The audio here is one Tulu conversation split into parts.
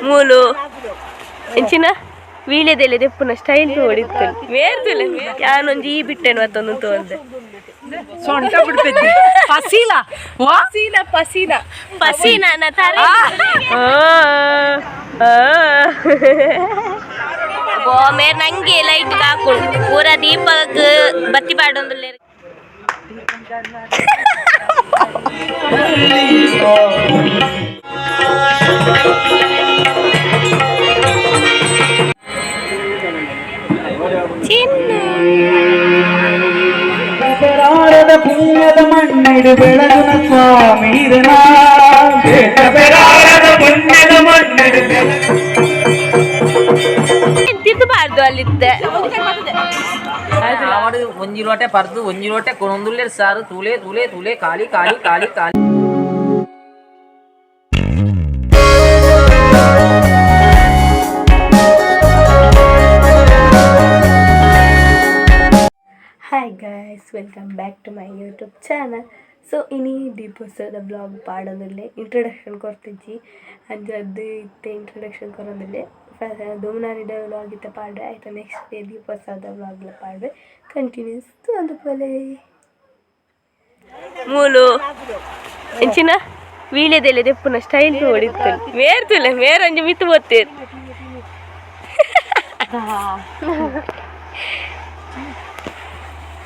ಮೂಲು ಎಂಚಿನ ವೀಳ್ಯದೆಲೆ ದೆಪ್ಪುನ ಸ್ಟೈಲ್ ತೋಡಿತ್ತು ಮೇರ್ದುಲೆ ಯಾನೊಂಜಿ ಈ ಬಿಟ್ಟೆನು ಮತ್ತೊಂದು ತೋಂದೆ ಸೊಂಟ ಬಿಡ್ಪೆದ್ದೆ ಪಸೀಲ ಪಸೀನ ಪಸೀನ ಪಸೀನ ತರ ಮೇರ್ ನಂಗೆ ಲೈಟ್ ಹಾಕೊಂಡು ಪೂರ ದೀಪಕ್ ಬತ್ತಿ ಪಾಡೊಂದುಲ್ಲೆ. ಚಿನ್ನು ಪೆರಾರದ ಪುಣ್ಯದ ಮಣ್ಣಿಡು ಬೆಳಗುನ ಸ್ವಾಮಿ ಪೆರಾರದ ಪುಣ್ಯದ ಮಣ್ಣಿಡು. ತಿದ್ದಬಾರ್ದು ಅಲ್ಲಿದ್ದೆ. ಆವಡು ಒಂಜಿ ಲೋಟೆ ಪರ್ದು ಒಂಜಿ ಲೋಟೆ ಕೊನೊಂದುಲ್ಲೆರ್ ಸಾರು ತೂಲೆ ತೂಲೆ ತೂಲೆ ಖಾಲಿ ಖಾಲಿ ಖಾಲಿ ಖಾಲಿ. Hi guys, welcome back to my YouTube channel. So ಇನಿ ದೀಪೋತ್ಸವದ ಬ್ಲಾಗ್ ಪಾಡೊಂದುಲ್ಲೆ. ಇಂಟ್ರೊಡಕ್ಷನ್ ಕೊರ್ತಿಜ್ಜಿ ಅಂಚದ್ದು ಇತ್ತೆ ಇಂಟ್ರೊಡಕ್ಷನ್ ಕೊರೊಂದುಲ್ಲೆ. ದುಮ್ನಾನಿದ ವ್ಲಾಗ್ ಇತ್ತೆ ಪಾಡ್ರೆ ಆಯ್ತು. ನೆಕ್ಸ್ಟ್ ಡೇ ದೀಪೋತ್ಸವದ ವ್ಲಾಗ್ಲ ಪಾಡ್ರೆ. ಕಂಟಿನ್ಯೂಸ್ ತೂವೊಂದುಪ್ಪುಲೆ. ಮೂಲು ಎಂಚಿನ ವೀಳ್ಯದೆಲೆ ದೆಪ್ಪುನ ಸ್ಟೈಲ್ ತೋಡಿತ್ತು ಮೇರ್ತುಲೆ ಮೇರೊಂಜಿ ಮಿತ್ತು ಪೋತೇರು.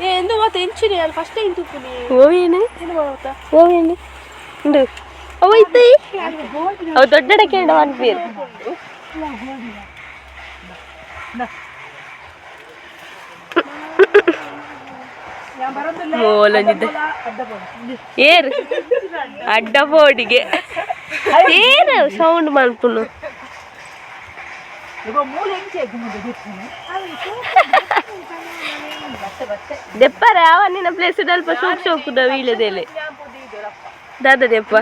ಏ ಎಂದು ಮಾತ ಎಂಚಿನಿ ಅಲ್ಲಿ ಫಸ್ಟ್ ಟೈಮ್ ತೂಪುನಿ. ಓವೇನು? ಏನು ಮಾತಾ? ಓವೇನು ಉಂಡು ಅವ ಇತ್ತೆ ಅವು ದೊಡ್ಡ ಕೇಂದ್ರ ಅನ್ಪೇರು. ಮೂಲೊಂಜಿದ್ದೆ ಏರ್ ಅಡ್ಡ ಬೋಡಿಗೆ ಏರು ಸೌಂಡ್ ಮಲ್ಪುನು. ದೆಪ್ಪರೆ ಅವ ನಿನ್ನ ಪ್ಲೇಸ್ ಅಲ್ಪ ಶೋಕ್ ಶೋಕುದ ವೀಳ್ಯದೆಲೆ ದಾದ ದೆಪ್ಪ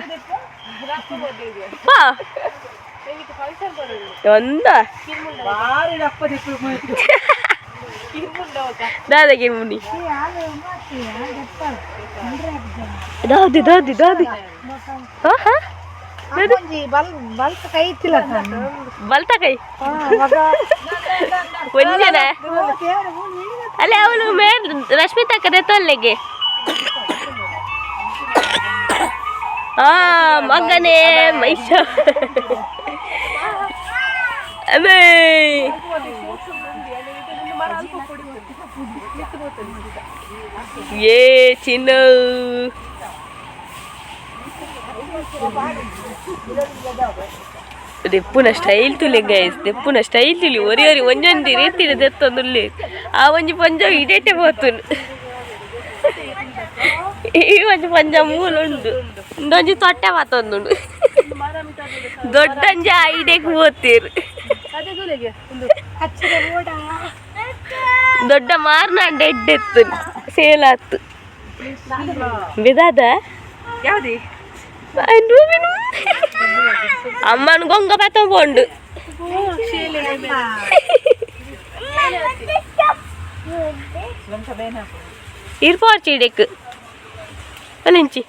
ಪಾ ಒಂದ ದಾದಗೆ ಮುನಿ ದಾದಿ ದಾದಿ ದಾದಿ ಹಾ ಹಾ ಬಲ್ತ ಕೈ ಇತ್ತಿಲ್ಲ. ಬಲ್ತ ಕೈ ಒಂಜನ ಅಲ್ಲೇ ಅವಳು ಮೇಲ್ ರಶ್ಮಿತಾ ಕದೆ ತೊಲ್ಲೆಗೆ ಆ ಮಗನೇ ಮೈಷ ಅಮೇ. ಏ ಚಿನ್ನ ದೆಪ್ಪುನ ಸ್ಟೈಲ್ ತುಲೆ ಗೈಸ್, ದೆಪ್ಪುನ ಸ್ಟೈಲ್ ತುಲಿ. ಒರಿ ಒರಿ ಒಂಜೊಂಜಿ ರೀತಿನ ದೆತ್ತೊಂದುಲ್ಲೆ. ಆ ಒಂಜಿ ಪಂಜ ಇಡೇಟೆ ಪೋತುನು. ಈ ಒಂಜಿ ಪಂಜ ಮೂಲ ಉಂಡು, ಉಂದೊಂಜಿ ತೊಟ್ಟೆ ಮಾತೊಂದುಂಡು. ದೊಡ್ಡಂಜಿ ಆ ಇಡೇಕ್ ಪೋತೀರ್. ಅದೇ ತೂಲೆಗೆ ಒಂದು. ದೊಡ್ಡ ಮಾರ್ನಾಂಡ ಎಡ್ಡೆತ್ತು ಸೇಲ್ ಆತು ಬಿದಾದ. ಯಾವ್ದಿ? ಅಮ್ಮನ ಗೊಂಗ ಪತ್ತೊಂಡು. ಇರ್ಪೋರ್ಚಿ ಇಡೇಕ್ ಅಲ್ಲಿಂಚಿ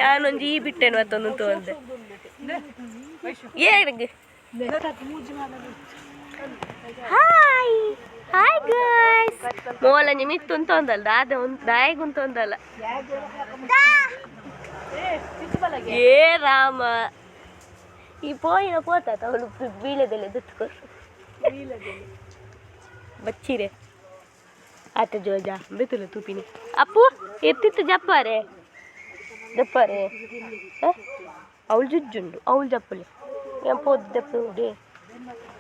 ಯಾನೊಂಜಿ ಈ ಬಿಟ್ಟೆನು ಮತ್ತೊಂದು ತೋಂದೆ ಏನಿಗೆ. ಹಾಯ್ ಹಾಯ್ ಗೈಸ್, ಮೋಲಂಜಿ ಮಿತ್ತು ಉಂತೊಂದಲ್ಲ ದಾದ ದಾಯಿಗ್ ಉಂತೊಂದಲ್ಲ. ಏ ರಾಮ, ಈ ಪೋಯಿನ ಪೋತ ಅವಳು ಬೀಳೆದೆಲೆ ದುತ್ತು ಬಚ್ಚಿರೆ ಆತ ಜೋಜ ಬೇತುಲ ತೂಪಿನಿ. ಅಪ್ಪು ಎತ್ತಿತ್ತು ಜಪ್ಪಾರೆ ಜಪ್ಪಾರೆ ಅವಳು ಜುಜ್ಜುಂಡು ಅವಳು ಜಪ್ಪಲೆ ಏನ್ ಪೋದು ದೆಪ್ಪುಡೆ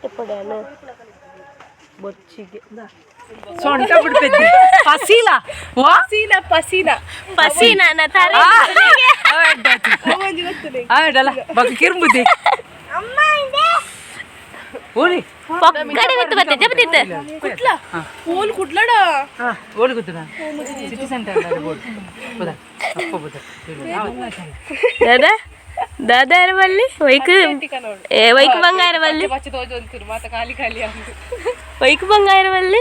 ದೆಪ್ಪುಡಾನು ಬೊಚ್ಚಿಗೆ. ಸೊಂಟ ಬಿಡ್ಪೆದ್ದೆ ಪಸೀಲ. ಪಸೀನ ಪಸೀನ. ಪಸೀನ ತರ. ಆಡಲ್ಲ ಬಗ್ ಕಿರ್ಬುದ್ದಿ ಓಲಿ. ಪಕ್ಕಡೆ ಬಿತ್ತು ಬತ್ತೆ ಜಪತಿತ್ತು. ಕುಟ್ಲ ಹೋಲ್ ಕುಟ್ಲಡ. ಓಲಿ ಗೊತ್ತಿಲ್ಲ ಸಿಟಿ ಸೆಂಟರ್ ಬೋರ್ಡ್ ಬುದ ಅಪ್ಪ ಬುದ. ದಾದಾ ದಾದಾ ಬಲ್ಲಿ ವೈಕ್ ಏ ವೈಕ್ ಬಂಗಾರ ಬಲ್ಲಿ. ಪಚ್ಚೆ ತೋಜೊಂತಿರು ಮಾತ ಖಾಲಿ ಖಾಲಿ ಅಂದು. ವೈಕ್ ಬಂಗಾರ ಬಲ್ಲಿ.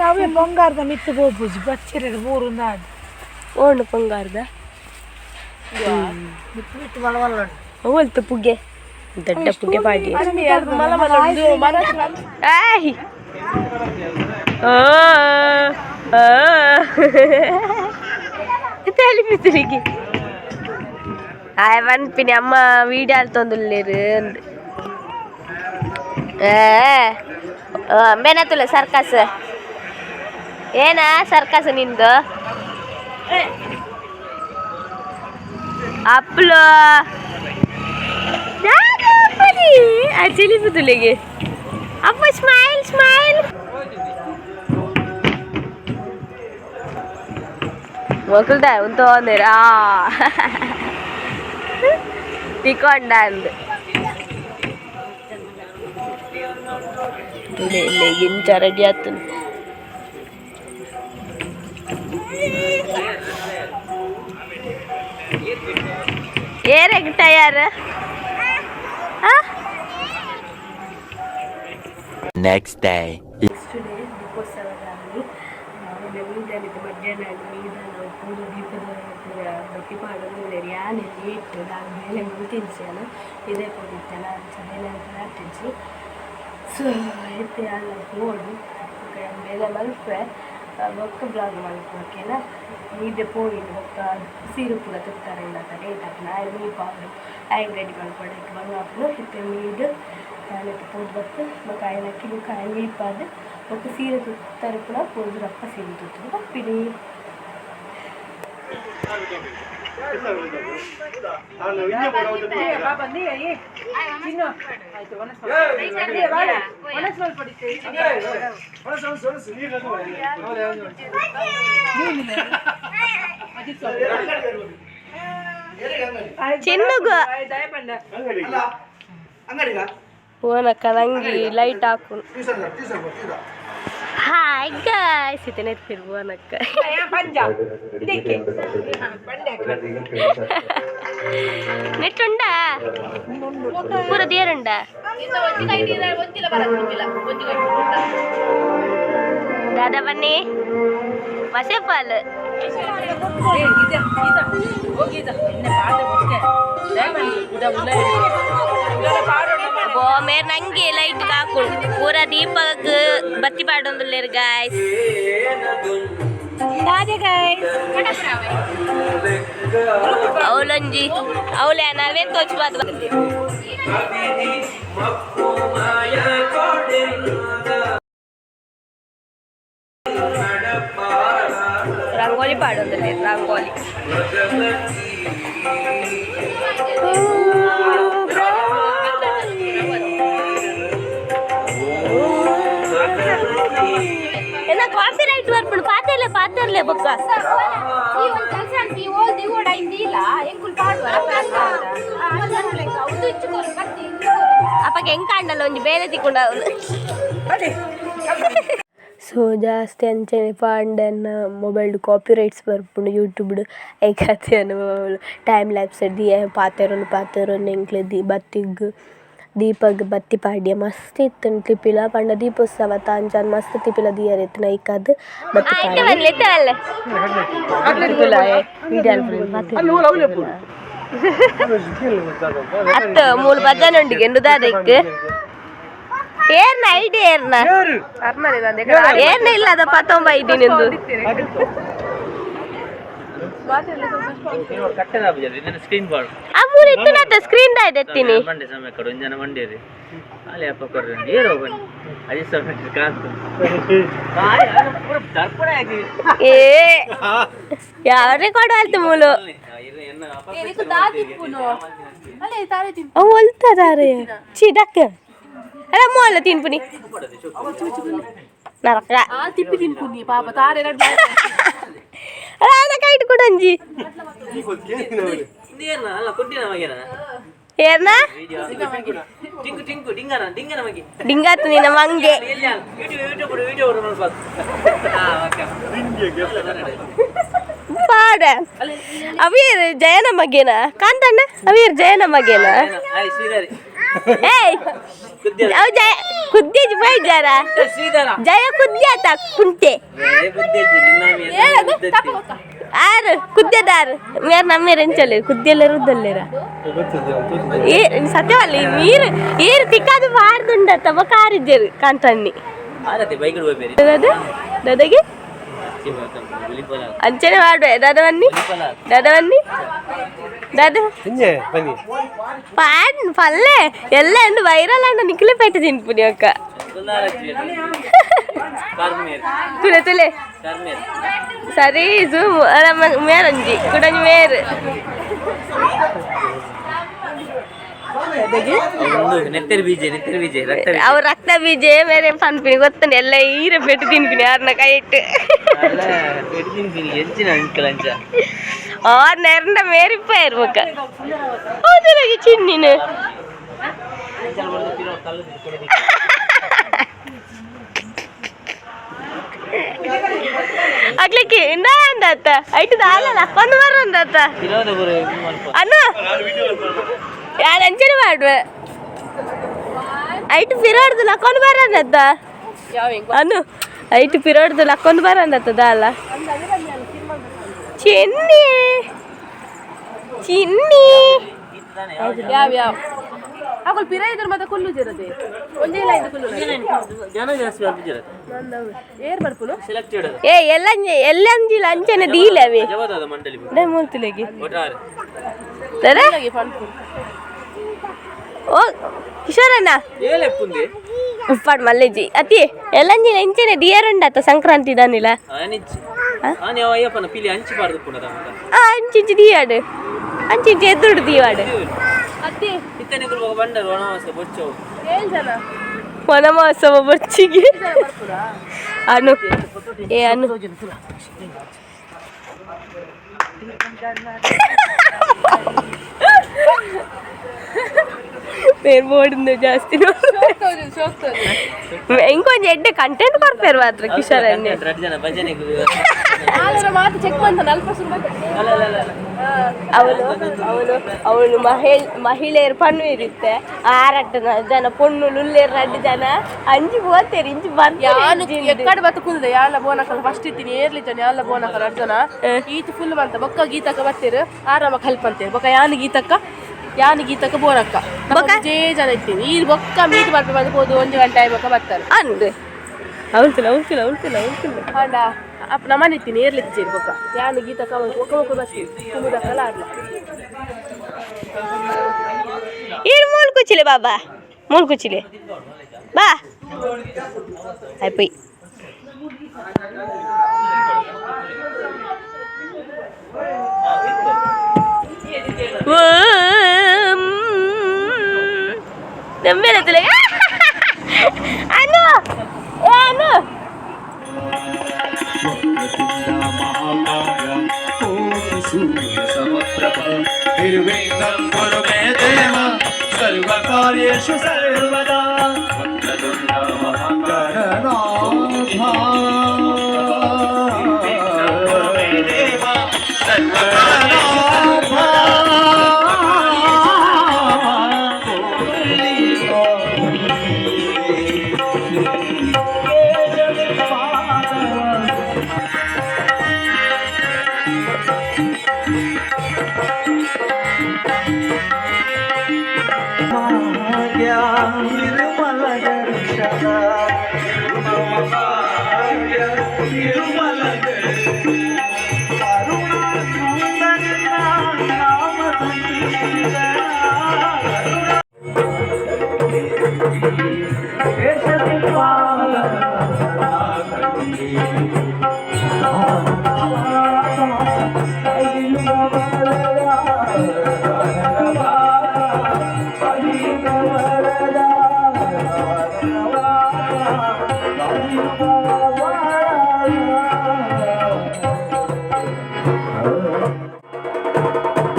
ನಾವೇ ಬಂಗಾರದ ಮಿತ್ತು ಪೋಪುಜಿ ಬಚ್ಚಿರ ಊರು ನಾಡು. ಓಂಡು ಬಂಗಾರದ ಮಿತ್ತು ಮಿತ್ತು ಬಲವಲ್ಲ. ಅವಲ್ತು ಪುಗೆ. ದೊಡ್ಡ ಪುಗೆ ಪಾಡಿ. ಆಯ್ ಓ ಓ ತಲಿಪಿಸುಲಿಗೆ ಆಯ್ ಪನ್ಪಿನಿ ಅಮ್ಮ ವೀಡಿಯೋ ಅಲ್ತೊಂದುಲ್ಲೇರು ಅಂದ್. ಏ ಅಂಬೇನತ್ತುಲ್ಲ ಸರ್ಕಸ್ ಏನಾ ಸರ್ಕಸ್ ನಿಂದು ಅಪ್ಲು ಚಿಲಿಪುದುಲಿಗೆ ಅಪ್ಪ ಸ್ಮೈಲ್ ಸ್ಮೈಲ್ ಮೊಕಲ್ದ ಉಂತೋಂದಿರಾ ತಿಕೊಂಡ ಅಂದ್ ತುಲೆ ಇಂಚ ರೆಡಿ ಆತನು. ಏರೆಗ್ ತಯಾರ? Next day. Next day ದೀಪೋತ್ಸವದಲ್ಲಿ ಮೀದಲಿದ್ದು ಮಧ್ಯಾಹ್ನ ಮೀದಲು ಪೂರ ದೀಪದ ಪೂರ ಬತ್ತಿ ಪಾಡೊಂದು ಯಾನ್ ಲೇಟ್ ನಾನು ಬೇಲೆ ಮುಗಿತಿಂಚೆನ ಇದೇ ಪೋದಿತ್ತಲ್ಲ ಅಂಚ ಬೇಲೆ ಅಂತ ಆತಿಜ್ಜಿ. ಸೊ ಇತ್ತೆ ಯಾನ್ ಪೋಡು ಬೊಕ್ಕ ಯಾನ್ ಬೇಲೆ ಮಲ್ಪೆ ಬೊಕ್ಕ ಬ್ಲಾಗ್ ಮಲ್ಪುವಕೆನ ಮೀದೆ ಪೋಯಿನಿ. ಬೊಕ್ಕ ಸೀರೆ ಪೂರ ತುತ್ತಾರೆ ಇಲ್ಲ ಲೇಟ್ ಆಪುಂಡು. ಆಯೆ ಮೀಪಾವೊಡು, ಆಯೆ ರೆಡಿ ಮಲ್ಪೊಡು, ಐಕ್ ಬಂಗ ಆಪುಂಡು. ಇತ್ತೆ ಮೀದ್ ಯಾನ್ ಇತ್ತೆ ಪೋದು ಬತ್ತು ಬೊಕ್ಕ ಆಯನ ಕಿಲುಕ ಆಯೆ ಮೀಪಾದ್ ಬೊಕ್ಕ ಸೀರೆ ತುತ್ತಾರೆ ಪೂರ ಪೋದು ರಪ್ಪ ಸೀರೆ ತುತ್ತುದು ಬರ್ಪಿನಿ. ಚಿನ್ನುಗು ಫೋನಕ್ಕ ನಂಗೆ ಲೈಟ್ ಹಾಕು. ಹಾಯ್ ಗಾಯ್ಸ್, ಇತನೆ ಫಿರ್ ನೆಟ್ ಉಂಡಾ ಪೂರ ದೇರುಂಡ ದಾದಾ ಬನ್ನಿ ಮಸೆಪಾಲ್. ಮೇರ್ ನಂಗೆ ಲೈಟ್ ಹಾಕು ಪೂರ ದೀಪಕ್ ಬತ್ತಿ ಪಾಡೊಂದುಲ್ಲೆರ್ ಗಾಯ್ಸ್. ಅವಲಂಜಿ ಅವಲೆ ನಾವೇನ್ ತೋಚ್ಬಾರ್ದು. ರಂಗೋಲಿ ಪಾಡೊಂದುಲ್ಲೆರ್ ರಂಗೋಲಿ. ಏನ ಕಾಪಿ ರೈಟ್ ಬರ್ಪುಂಡು ಪಾತೆರ್ಲೆ ಪಾತೆರ್ಲೆ ಬೊಕ್ಕ. ಅಪ್ಪಗೆ ಹೆಂಗ್ ಕಾಂಡಲ್ಲ ಒಂಜಿ ಬೇಲೆ ತಿಕ್ಕೊಂಡ. ಸೊ ಜಾಸ್ತಿ ಅಂಚನೆ ಪಾಂಡನ mobile copy rights ಬರ್ಪುಂಡು ಯೂಟ್ಯೂಬ್ಡ್ ಐಕತೆ ಟೈಮ್ ಲ್ಯಾಪ್ಸ್ the ಪಾತೆರೊಂದು ಪಾತೆರೊಂದು ಎಂಕ್ಲೆ the ಬತ್ತಿಗ್ ದೀಪಗ್ ಬತ್ತಿ ಪಾಡ್ಯ ಮಸ್ತ್ ಇತ್ತುಂಡು ತಿಪಿಲ ಪಂಡ ದೀಪೋತ್ಸವ ಅಂಚಾದ್ ಮಸ್ತ್ ತಿಪಿಲ ದೀಯರೆ ಇತ್ತಿನ ಐಕಾದ್ ಬತ್ತಿ ಪಾಡ್ಯ ಅತ್ತ ಮೂಲು ಭಜನೆ ಉಂಡಿಗೆ ಎಂದು ದಾದಕ್ಕೆ ಏರ್ನ ಐಡಿ ಏರ್ನ ಏರ್ನ ಇಲ್ಲ ಅದ ಪತ್ತೊಂಬ ಐಡಿ ನಿಂದು. ಆ ಮೂರು ಇತ್ತು ಸ್ಕ್ರೀನ್ ದಾಯ್ದು ಎತ್ತೀನಿ. ಬಂಡೆ ಸಮಯ ಕಡೆ ಒಂಜನ ಮಂಡೇರಿ ಅಲ್ಲಿ ಅಪ್ಪ ಕೊರ್ರಿ ಏರೋ ಬನ್ನಿ ಅದೇ ಸಮಯ ಕಾಂತು ಪೂರ ದರ್ಪಣ ಆಗಿ. ಏ ಯಾವ ರೆಕಾರ್ಡ್ ಆಯ್ತು ಮೂಲು ಅವು ಒಲ್ತದಾರೆ ಚಿ ಡಕ್ಕ ಅಲ್ಲ ಮೂಲ ತಿನ್ಪುನಿ ನರಕ. ತಿಪ್ಪಿ ತಿನ್ಪುನಿ ಪಾಪ ತಾರೆ. ಅಲ್ಲ ಅದ ಕೈಟ್ ಕೊಡಂಜಿ. ಅಲ್ಲ ಕೊಟ್ಟಿನ ಮಗೇನ ಏರ್ನ ಟಿಂಕು ಟಿಂಕು ಡಿಂಗನ ಡಿಂಗನ ಮಗೆ ಡಿಂಗಾತು ನಿನ್ನ ಮಂಗೆ. YouTube YouTube video ಪಾಡ ಅವೀರ್ ಜಯನ ಮಗೇನ ಕಾಂತಣ್ಣ ಅವೀರ್ ಜಯನ ಮಗೇನ. ಆಯ್ ಶ್ರೀಧರಿ. ಏಯ್ ಅವ್ ಜಯ ಕುದ್ದೇಜ್ ಬೈಜಾರ ಶ್ರೀಧರ ಜಯ ಕುದ್ಯಾತ ಕುಂಟೆ. ಆರು ಕುದ್ಯದಾರು ಮೇರ್ ನಮ್ಮೇರ್ ಎಂಚಲ್ಲೇರು ಕುದ್ಯಲ್ಲೇರು ಉದ್ದಲ್ಲೇರ ಏ ಸತ್ಯವಲ್ಲ ನೀರು ಏರು ತಿಕ್ಕಾದು ಬಾರ್ದುಂಡತ್ತ ಬೊಕ ಆರಿಜ್ಜರು ಕಾಂತಣ್ಣಿ. ಆರತಿ ಬೈಕ್ ಹೋಗ್ಬೇರಿ. ದಾದ ದಾದಾಗೆ ಅಂಚನೆ ಮಾಡುವೆ ದಾದ ಬನ್ನಿ ದಾದ ಬನ್ನಿ ದಾದ ಪಾಡ್ ಪಲ್ಲೆ ಎಲ್ಲ ಅಂಡು ವೈರಲ್ ಅಂಡ ನಿಕ್ಲೆ ಪೇಟೆ ತಿನ್ಪುನಿ ಅಕ್ಕ. ತುಲೆ ತುಲೆ ಸರಿ ಝೂಮ್ ನಮ್ಮ ಮೇರಂಜಿ ಕುಡಂಜಿ ಮೇರು. ನೆತ್ತೆರ್ ಬೀಜ, ನೆತ್ತೆರ್ ಬೀಜ, ರಕ್ತ. ಅವು ರಕ್ತ ಬೀಜ ಬೇರೆ ಪನ್ಪಿನಿ ಗೊತ್ತುಂಡು ಎಲ್ಲ ಈರೆ ಪೆಟ್ಟು ತಿನ್ಪಿನಿ ಯಾರನ್ನ ಕೈ ಇಟ್ಟು. ತಿನ್ಪಿನಿ ಎಂಚಿನ ಅಂಕಲ್ ಅಂಚ. ಆರ್ ನೆರಂಡ ಮೇರಿಪ್ಪ ಇರ್ಬೇಕ ಹೌದು ಚಿನ್ನಿನ. ಅಗ್ಲಿಕ್ಕೆ ಇಂದ ಅಂದತ್ತ ಐಟು ದಾಲ ಲಕ್ಕೊಂದು ಬರಂದತ್ತ. ಅನ್ನು ಯಾರು ಅಂಚನೆ ಮಾಡುವೆ ಐಟು ಪಿರಾಡ್ದು ಲಕ್ಕೊಂದು ಬರಂದತ್ತ ಅನು ಐಟು ಪಿರಾಡ್ದು ಲಕ್ಕೊಂದು ಬರಂದತ್ತ ದಾಲ. ಚಿನ್ನಿ ಚಿನ್ನಿ. ಯಾವ ಯಾವ ಅಕುಲು ಪಿರ ಇದ್ರು ಮತ್ತೆ ಕುಲ್ಲು ಜಿರದೆ ಒಂದೇ ಲೈನ್ ಕುಲ್ಲು. ಜನ ಜಾಸ್ತಿ ಬರ್ಪಿಜಿರ. ಏರ್ ಬರ್ಪುನು. ಸೆಲೆಕ್ಟೆಡ್. ಏ ಎಲ್ಲ ಎಲ್ಲಂಜಿಲ ಅಂಚನೆ ದೀಲವೆ. ಜವದಾದ ಮಂಡಳಿ. ಡೇ ಮೂಲ್ತಿಲೆಗೆ. ಒಟ್ಟಾರೆ. ದಾದಾ ಓ ಕಿಶೋರಣ್ಣ. ಏಲೆಪ್ಪುಂದಿ. ಉಪ್ಪಾಡು ಮಲ್ಲೇಜಿ ಅತಿ ಎಲ್ಲಂಜಿಲ ಇಂಚನೆ ಡಿಯರ್ ಉಂಡತ್ತ ಸಂಕ್ರಾಂತಿ ದಾನಿಲ. ಆನಿಚ್ಚಿ ಆನಿ ಅವ ಅಯ್ಯಪ್ಪನ ಪಿಲಿ ಅಂಚಿ ಬಾರ್ದು ಪುನದ. ಆ ಅಂಚಿಂಚಿ ದೀವಾಡು ಅಂಚಿಂಚಿ ಎದುರುಡು ದೀವಾಡು. ಅತ್ತಿ. ಇತ್ತನೆ ಗುರು ಬಂಡರು ವನವಾಸ ಬೊಚ್ಚವು. ಏಳ್ ಜನ. ವನಮಹೋತ್ಸವ ಬೊಚ್ಚಿಗೆ ಅನು ಏ ಅನು ಬೇರೆ ಬೋರ್ಡಿಂದ ಜಾಸ್ತಿ ಇಂಕೊಂಜಿ ಎಡ್ಡೆ ಕಂಟೆಂಟ್ ಕೊರ್ಪೇರು ಮಾತ್ರ ಕಿಶೋರನ್ನೇ. ಎರಡು ಜನ ಭಜನೆಗೆ. ಆಲರ ಮಾತು ಚೆಕ್ ಬಂತ ಅಲ್ಪ ಸುಲಭ. ಅಲ್ಲ ಅಲ್ಲ ಅಲ್ಲ. ಅವಳು ಅವಳು ಅವಳು ಮಹಿಳೆಯರು ಪಣ್ಣು ಇರುತ್ತೆ ಆರಡ್ಡ ಜನ ಪೊಣ್ಣು ಲುಲ್ಲೇರು ರಡ್ಡು ಜನ ಅಂಜಿ ಹೋಗ್ತೇರಿ ಇಂಚಿ. ಯಾನು ಬಂದು ಎಕ್ಕಡೆ ಬತ್ತ ಕುಲ್ದೆ ಯಾಲ ಬೋನಕಲ್ ಫಸ್ಟ್ ಇತ್ತೀನಿ ಏರ್ಲಿ ಜನ ಯಾಲ ಬೋನಕಲ್ ಅರ್ಜನ ಈತ ಫುಲ್ ಬಂತ ಬೊಕ್ಕ ಗೀತಕ್ಕ ಬತ್ತೀರು ಆರಾಮ ಹೆಲ್ಪ್ ಅಂತೀರಿ ಬೊಕ್ಕ ಯಾನು ಗೀತಕ್ಕ ಯಾನು ಗೀತಕ್ಕ ಬೋನಕ್ಕ ಬೊಕ್ಕ? ಜೇ ಜನ ಇತ್ತೀನಿ ಈ ಬೊಕ್ಕ ಮೀಟ್ ಬರ್ಪೆ ಬಂದು ಹೋದು 1 ಗಂಟೆ ಆಯ್ ಬೊಕ್ಕ ಬರ್ತಾರೆ. ಅಂದು ಅವಳ್ತಿಲ್ಲ ಅವಳ್ತಿಲ್ಲ ಅವಳ್ತಿಲ್ಲ ಅವಳ್ತಿಲ್ಲ. ಆಂಡ ಅಪ್ಪ ನಮ್ಮನೆ ಇತ್ತೀನಿ ಏರ್ಲಿಕ್ಕೆ ಜೇರಿ ಬೊಕ್ಕ ಯಾನು ಗೀತಕ್ಕ ಬೊಕ್ಕ ಬೊಕ್ಕ ಬರ್ತೀವಿ ಕುಮುದಕ್ಕಲ್ಲ ಆಡ್ಲ. ಏನು ಮೂಲ್ಕುಚಿಲೆ ಬಾಬಾ ಮೂಲ್ಕುಚಿಲೆ ಬಾ అయిపోయి. అను ఏ అను ಸರ್ವಕಾರ್ಯೇಷು ಸರ್ವದಾ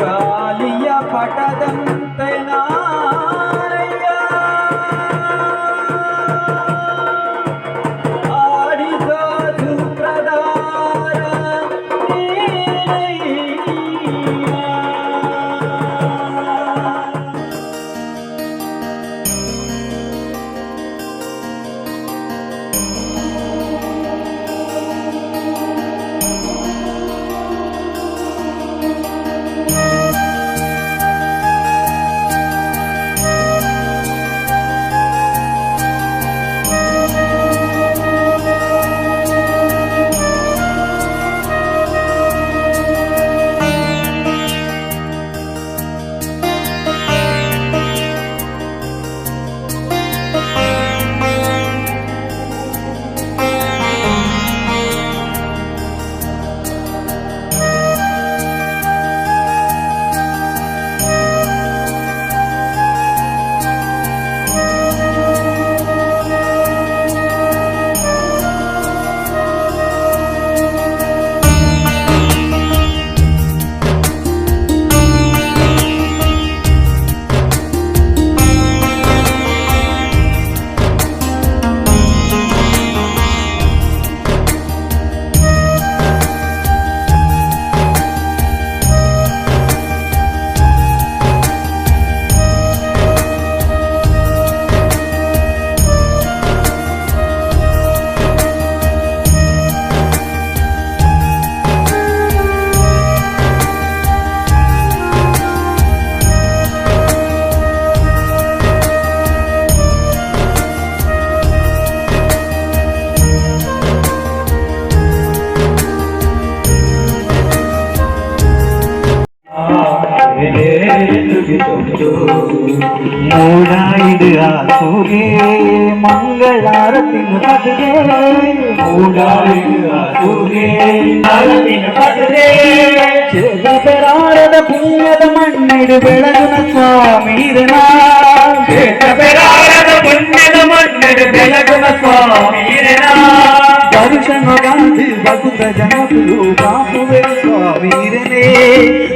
ಗಾಲಿಯ ಪಟದಂತೆ ನಾರಯ್ಯ ಆಡಿದ. ಮೂಡಾಯಿಡು ಆ ಸೂರ್ಯೆ ಮಂಗಳಾರತಿನ ಪದಗೆ ಮೂಡಾಯಿಡು ಆ ಸೂರ್ಯೆ ಆರತಿನ ಪದಗೆ ಪೆರಾರದ ಪುಣ್ಯದ ಮಣ್ಣಿಡು ಬೆಳಗುನ ಸ್ವಾಮೀರನ ಪೆರಾರದ ಪುಣ್ಯದ ಮಣ್ಣಿಡು ಬೆಳಗುನ ಸ್ವಾಮೀರನ ದರ್ಶನ ಗಾಂಧಿ ಭಕ್ತ ಜನಕುಲು ಕಾಪುವೆ ಸ್ವಾಮೀರನೇ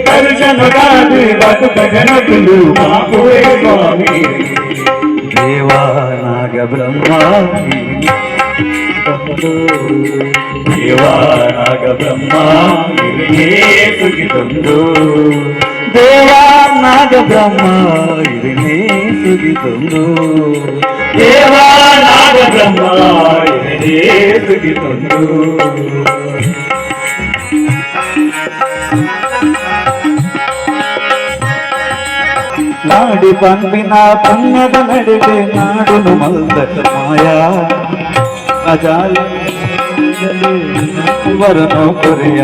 ದರ್ಶನ ಗಾಂಧಿ ಭಕ್ತ ಜನಕುಲು ಕಾಪುವೆ ಸ್ವಾಮಿ ದೇವಾ ನಾಗ ಬ್ರಹ್ಮ ದೇವಾ ನಾಗ ಬ್ರಹ್ಮ ಸುಗಿತೊಂದು ದೇವಾ ನಾಗ ಬ್ರಹ್ಮ ಇರನೇ ಸುಗಿತೊಂದು ದೇವಾ ನಾಗ ಬ್ರಹ್ಮ ಇರನೇ ಸುಗಿತೊಂದು. ನಾಡಿ ಪಂಪಿನ ಪುಣ್ಯದ ನಡುವೆ ನಾಡುನು ಮಲ್ದಕ ಮಾಯಾ ಅಜಾಲ ವರನು ಕೊರೆಯ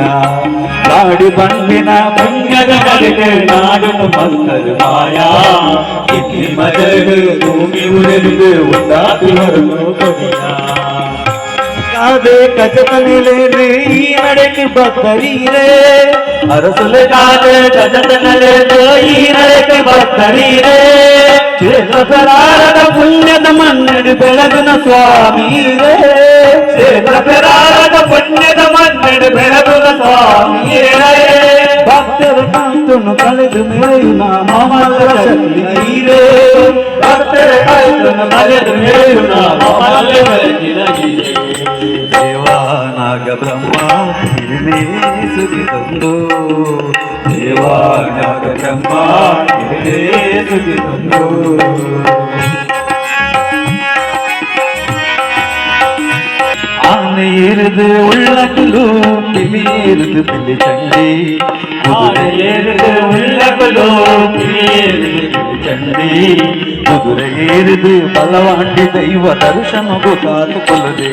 ನಾಡಿ ಬಂದಿನ ಪುಣ್ಯದ ನಡುವೆ ನಾಡುನು ಮಲ್ದರ ಮಾಯಾ ಇಲ್ಲಿ ಮಜಲು ಭೂಮಿ ಉಳಿದು ಉಂಡಾದಿ ವರನು ಕೊರೆಯ ಕಾದೆ ಕಜತನೆಲೇನು ಈ ನಡೆಗೆ ಬತ್ತರೀರೆ ಅರಸುಲೆ ಕಾದೆ ಕಜತನೆಲೇನು ಈ ನಡೆಗೆ ಬತ್ತರೀರೆ ಕ್ಷೇತ್ರ ಪುಣ್ಯದ ಮಣ್ಣಡು ಬೆಳಗುನ ಸ್ವಾಮೀರೇ ಕ್ಷೇತ್ರ ಪುಣ್ಯದ ಮಣ್ಣಡು ಬೆಳಗುನ ಸ್ವಾಮೀರೇ ಭಕ್ತರ ಕಾಂತನು ಕಳೆದು ಮೆರೆಯುನ ಮಾಮಲ್ಲ ಶಕ್ತಿರೇ ಭಕ್ತರ ಕಾಂತನು ಕಳೆದು ಮೆರೆಯುನ ಮಾಮಲ್ಲ ಶಕ್ತಿರೇ ದೇವಾ ನಾಗ ಬ್ರಹ್ಮ ಹಿರಿಮೇ ಸುಗಿತೊಂದು ದೇವಾ ನಾಗ ಬ್ರಹ್ಮ ಹಿರಿಮೇ ಸುಗಿತೊಂದು. ಆನೆ ಏರಿದು ಉಳ್ಳಕಲು ಪಿಲಿ ಏರಿದು ಪಿಲಿ ಚಂಡಿ ಕುದುರೆ ಏರಿದು ಉಳ್ಳಕಲು ಪಿಲಿ ಏರಿದು ಪಿಲಿ ಚಂಡಿ ಕುದುರೆ ಏರಿದು ಬಲವಾಂಡಿ ದೈವ ದರ್ಶನ ಗೊತ್ತಾತು ಕೊಲ್ಲದೆ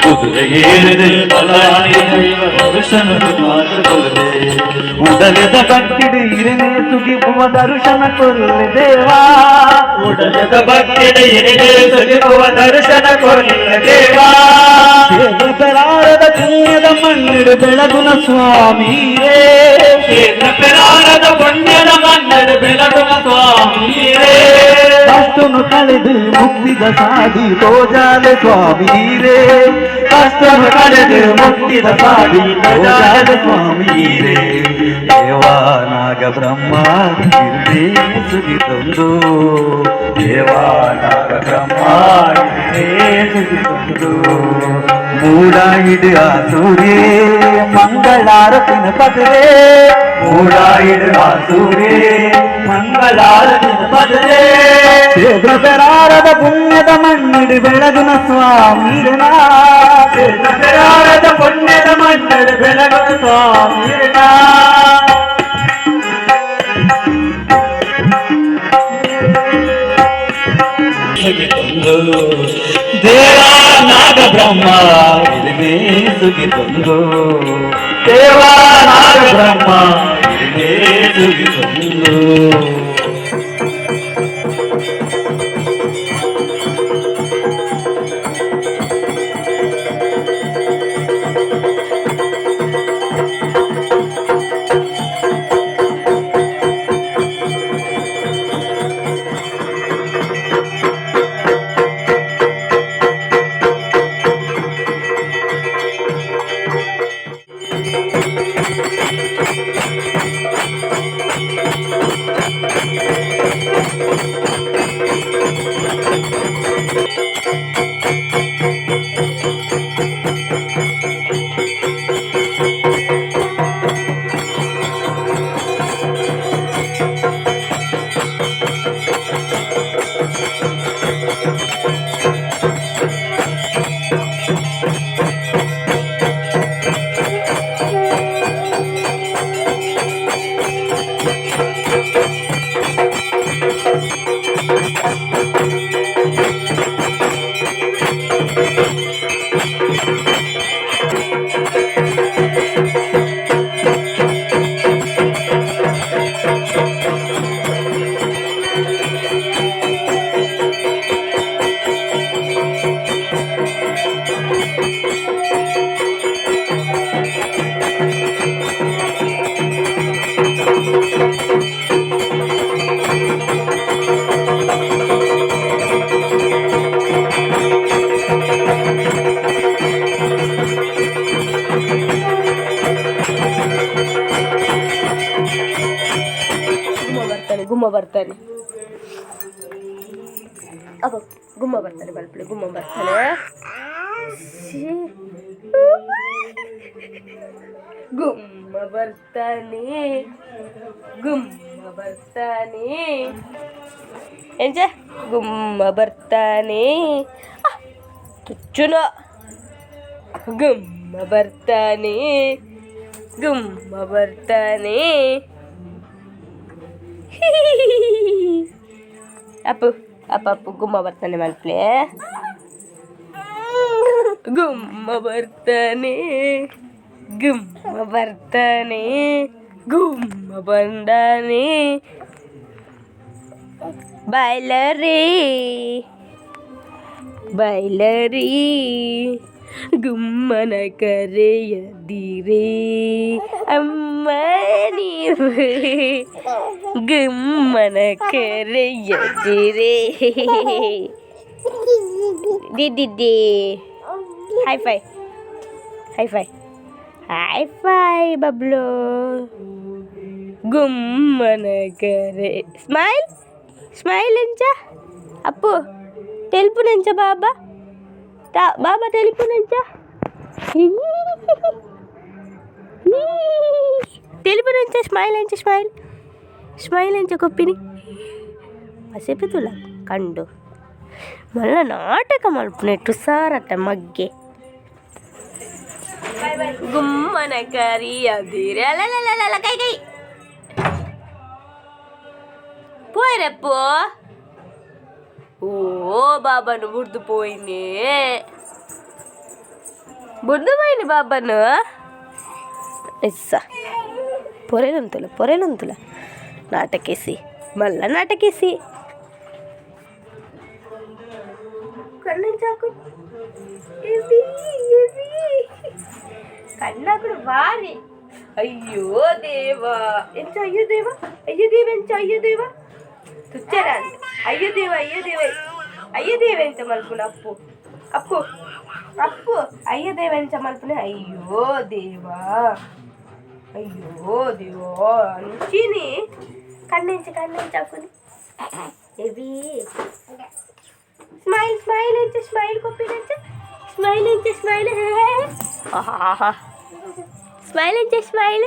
ಕುದುರೆ ಏರಿದು ಬಲವಾಂಡಿ ದೈವ ದರ್ಶನ ಗೊತ್ತಾತು ಕೊಲ್ಲದೆ ಉಡಲೆದ ಭಕ್ತಿಡು ಇರನೆ ಸುಗಿಪುವ ದರ್ಶನ ಕೊಲ್ಲೆ ದೇವಾ ಉಡಲೆದ ಭಕ್ತಿಡು ಇರನೆ ಸುಗಿಪುವ ದರ್ಶನ ಕೊಲ್ಲೆ ದೇವಾ ಕ್ಷೇತ್ರ ಪುಣ್ಯದ ಮಣ್ಣಿಡು ಬೆಳಗುನ ಸ್ವಾಮೀರೇ ಕ್ಷೇತ್ರ ಪುಣ್ಯದ ಮಣ್ಣಿಡು ಬೆಳಗುನ ಸ್ವಾಮೀರೇ ಕಷ್ಟನು ಕಳೆದು ಮುಕ್ತಿದ ಸಾದಿ ತೋಜಾಲೆ ಸ್ವಾಮೀರೇ ಕಷ್ಟನು ಕಳೆದು ಮುಕ್ತಿದ ಸಾದಿ ತೋಜಾಲೆ ಸ್ವಾಮೀರೇ ದೇವಾ ನಾಗ ಬ್ರಹ್ಮ ಹಿರಿಮೇ ಸುಗಿತೊಂದು ದೇವಾ ನಾಗ ಬ್ರಹ್ಮ ಹಿರಿಮೇ ಸುಗಿತೊಂದು ಮೂಡಾಯಿಡು ಆ ಸೂರ್ಯೆ ಮಂಗಳಾರತಿನ ಪದರೆ ಮೂಡಾಯಿಡು ಆ ಸೂರ್ಯೆ ಮಂಗಳಾರತಿನ ಪದರೆ ಕ್ಷೇತ್ರ ಪೆರಾರದ ಪುಣ್ಯದ ಮಣ್ಣಿಡು ಬೆಳಗುನ ಸ್ವಾಮೀರನ ಕ್ಷೇತ್ರ ಪೆರಾರದ ಪುಣ್ಯದ ಮಣ್ಣಿಡು ಬೆಳಗುನ ಸ್ವಾಮೀರನ. ದೇವಾ ನಾಗ ಬ್ರಹ್ಮ ಹಿರಿಮೇ ಸುಗಿತೊಂದು ದೇವಾ ನಾಗ ಬ್ರಹ್ಮ ಹಿರಿಮೇ ಸುಗಿತೊಂದು. ಅಪ್ಪ ಗುಮ್ಮ ಬರ್ತಾನೆ ಮಲ್ಪಲೆ, ಗುಮ್ಮ ಬರ್ತಾನೆ. ಗುಮ್ಮ ಬರ್ತಾನೆ, ಗುಮ್ಮ ಬರ್ತಾನೆ. ಎಂಚ ಗುಮ್ಮ ಬರ್ತಾನೆ? ತುಚ್ಚುನ ಗುಮ್ಮ ಬರ್ತಾನೆ, ಗುಮ್ಮ ಬರ್ತಾನೆ. ಅಪ್ಪು ಅಪ್ಪ ಅಪ್ಪು ಗುಮ್ಮ ಬರ್ತಾನೆ ಮಲ್ಪಲೆ, ಗುಮ್ಮ ಬರ್ತಾನೆ, ಗುಮ್ಮ ಬರ್ತಾನೆ, ಗುಮ್ಮ ಬಂದಾನೆ. ಬೈಲರಿ ಬೈಲರಿ ಗುಮ್ಮನ ಕರೆಯದಿರೇ ಅಮ್ಮ ನೀವು, ಗುಮ್ಮನ ಕರೆಯದಿರೇ. ದಿದ್ದಿದ್ದಿ high five, high five, high five Bablu. ಗುಮ್ಮನ ಕರೆ. ಸ್ಮೈಲ್ ಸ್ಮೈಲ್ ಎಂಚ ಅಪ್ಪು? తెలుపునంచ బాబా, బాబా తెలుపునంచ, తెలుపునంచ. స్మైల్ ఎంచ, స్మైల్ ಸ್ಮೈಲ್ ಎಂಚ ಕೊಪ್ಪಿನಿ? ಪಸೆಪಿತುಲ ಕಂಡು ಮಲ್ಲ ನಾಟಕ ಮಲ್ಪುನೆಟ್ಟು ಸಾರಟ ಮಗ್ಗೆ. ಗುಮ್ಮನ ಕರಿಯದಿರೆ. ಅಲ್ಲಲ್ಲಲ್ಲ, ಕೈ ಕೈ ಪೋಯರಪ್ಪು. ಓ ಬಾಬಾನು ಬುಡ್ದು ಪೋಯಿನಿ, ಬುಡ್ದು ಪೋಯಿನಿ ಬಾಬಾನು. ಎಸ್ಸ ಪೊರೆಲುಂತುಲ ಪೊರೆಲುಂತುಲ ನಾಟಕೇಸಿ ಮಲ್ಲ ನಾಟಕೇಸಿ. ಕಣ್ಣು ಚಾಕು ಕಣ್ಣಾకుడు ಬಾರಿ. ಅಯ್ಯೋ ದೇವ ಎಂಚ, ಅಯ್ಯೋ ದೇವ, ಅಯ್ಯೋ ದೇವ ಎಂಚ, ಅಯ್ಯೋ ದೇವ ತುಚ್ಚರ ಅಂತ. ಅಯ್ಯೋ ದೇವ, ಅಯ್ಯೋ ದೇವ, ಅಯ್ಯೋ ದೇವ ಎಂಚ ಮಲ್ಪುನ? ಅಪ್ಪು ಅಪ್ಪು ಅಪ್ಪು ಅಯ್ಯೋ ದೇವ ಎಂಚ ಮಲ್ಪುನ? ಅಯ್ಯೋ ದೇವ, ಅಯ್ಯೋ ದೇವ ಅಂಚಿನಿ. ಕಣ್ಣೆಂಚ, ಕಣ್ಣೆಂಚ ಹಾಕುನಿ? ಎವಿ ಸ್ಮೈಲ್ ಸ್ಮೈಲ್ ಎಂಚ? ಸ್ಮೈಲ್ ಕೊಪ್ಪಿನೆಂಚ? ಸ್ಮೈಲ್ ಎಂಚ? ಸ್ಮೈಲ್, ಆಹಾ, ಸ್ಮೈಲ್ ಎಂಚ? ಸ್ಮೈಲ್.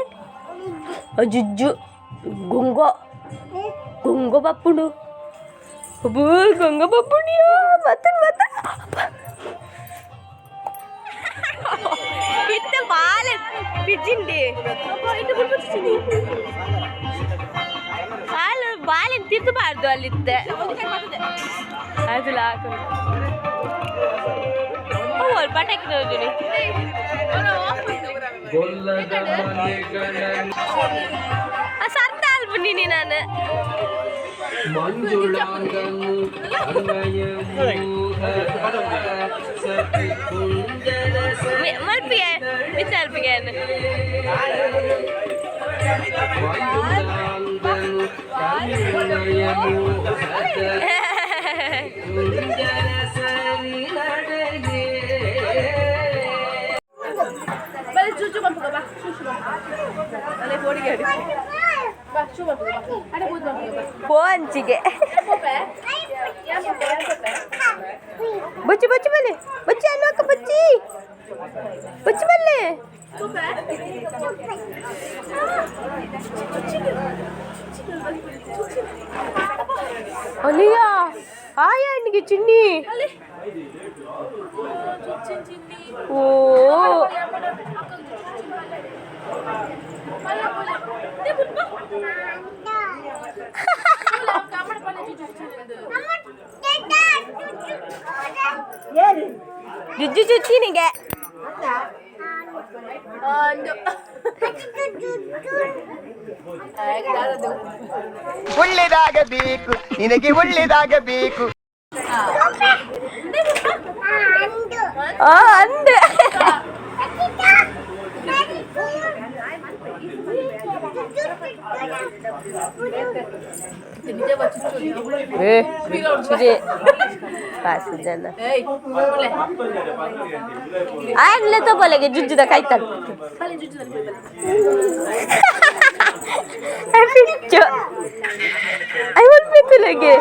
ಜುಜ್ಜು ಗುಂಗೋ ಗುಂಗೋ ಬಪ್ಪುಡು. ಅಬ್ಬೋ ಗಂಗ ಬಪ್ಪುಡಿಯೋ. ಮತ್ತೆ ಮತ್ತೆ ಇತ್ತ ಬಾಲೆ ಬಿಜ್ಜಿಂಡಿ ಹಾಲು ಬಾಲೆ ತಿರ್ತಬಾರ್ದು ಅಲ್ಲಿತ್ತೆ. ಅದು ಹಾಕು ಪಟಾಕಿ ನೋಡಿನಿ. ಸರ್ತ ಅಲ್ಪುಂಡಿನಿ ನಾನು. ಮಲ್ಪಿಗೆ ಮಿತ್ತ ಅಲ್ಪಿಗೆ. ಬಲೆ ಚೂಚು ಬಂಪುಗ ಬಾ, ಚೂಚು ಬಂಪುಗ. ಅಲ್ಲೇ ಬೋಡಿಗೆ ಅಡಿ ಬಾ, ಚೂ ಬಂಪುಗ ಬಾ, ಅಡೆ ಬೂದ್ ಬಂಪುಗ ಬಾ. ಪೋ ಅಂಚಿಗೆ. ಪೋಪೆ ಯಾನ್ ಪೋಪೆ ಯಾನ್ ಪೋಪೆ. ಬುಚ್ಚಿ ಬುಚ್ಚಿ ಬಲ್ಲೆ, ಬುಚ್ಚಿ ಅನ್ನೋಕ, ಬುಚ್ಚಿ ಬುಚ್ಚಿ ಬಲ್ಲೆ. ಪೋಪೆ. ಅಲಿಯ ಆಯ ಅಣ್ಣಿಗೆ ಚಿನ್ನಿ. ಓ ಜುಜ್ಜು ಚುಚ್ಚಿನಿಗೆ. ಒಳ್ಳೆದಾಗಬೇಕು ನಿನಗೆ, ಒಳ್ಳೆದಾಗಬೇಕು. ಆ ಅಂದೆ. ಏ ಚುಜೆ ಕಾಸು ಜನ ಆಯ್ಲೆ ತಗೊಲೆಗೆ ಜುಜ್ಜುದ ಕಾಯ್ತಾನೆ. ಪಿಚ್ಚು I ಮಲ್ಪೆತ್ತಲಗೆ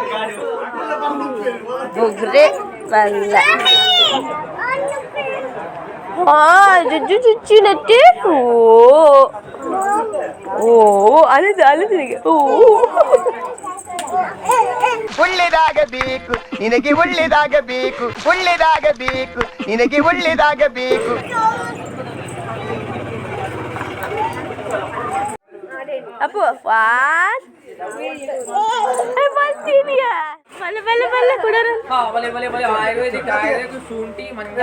ಬೊಗ್ರೆ ಬಲ್ಲ. ಹಾ, ಜುಜ್ಜು ಚುಚ್ಚಿನಟ್ಟೆ. ಓ ಓ, ಅಲದು ಅಲದು. ಓ. ಒಳ್ಳೆದಾಗಬೇಕು ನಿನಗೆ, ಒಳ್ಳೆದಾಗಬೇಕು, ಒಳ್ಳೆದಾಗಬೇಕು ನಿನಗೆ, ಒಳ್ಳೆದಾಗಬೇಕು. ಅಪ್ಪು, ವಾನ್ ಬರ್ತೀನಿಯಾ? ಬಲ್ಲ ಬಲ್ಲ ಬಲ್ಲ ಕೊಡರು. ಬಲೆ ಬಲೆ ಬಲೆ, ಆಯುರ್ವೇದಿಕ್ ಆಯುರ್ವೇದಿಕ್, ಶುಂಠಿ ಮಂಜ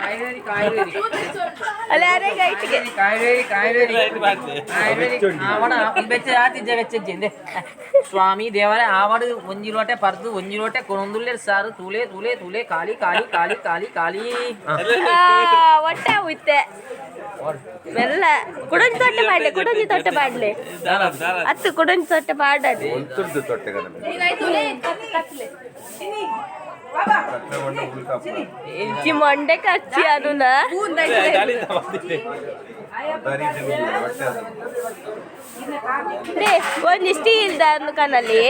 ಆಯುರ್ವೇದಿಕ್ ಆಯುರ್ವೇದಿಕ್. ಅಲ್ಲ, ಅರೆ ಗೈಟ್ಗೆ. ಆಯುರ್ವೇದಿಕ್ ಆಯುರ್ವೇದಿಕ್ ಆಯುರ್ವೇದಿಕ್. ಆವಡ ಬೆಚ್ಚ ಆತಿಜ್ಜ ಬೆಚ್ಚಜ್ಜೆ ಸ್ವಾಮಿ ದೇವರೇ. ಆವಡು ಒಂಜಿ ಲೋಟೆ ಪರ್ದು ಒಂಜಿ ಲೋಟೆ ಕೊನೊಂದುಲ್ಲೆರ್ ಸಾರು. ತೂಲೆ ತೂಲೆ ತೂಲೆ, ಖಾಲಿ ಖಾಲಿ ಖಾಲಿ ಖಾಲಿ ಖಾಲಿ. ಒಟ್ಟೆ ಉತ್ತೆ ಮೆಲ್ಲ. ಕುಡೊಂಜಿ ತೊಟ್ಟೆ ಪಾಡ್ಲೆ, ಕುಡೊಂಜಿ ತೊಟ್ಟೆ ಪಾಡ್ಲೆ. ಅತ್ತು, ಕುಡೊಂಜಿ ತೊಟ್ಟೆ ಪಾಡದು. ಇಜ್ಜಿ, ಮೊಂಡೆ ಖರ್ಚಿ ಅನುನ. ಡೇ, ಒಂಜಿ ಸ್ಟೀಲ್ ದ ಕನಲ್ಲಿ.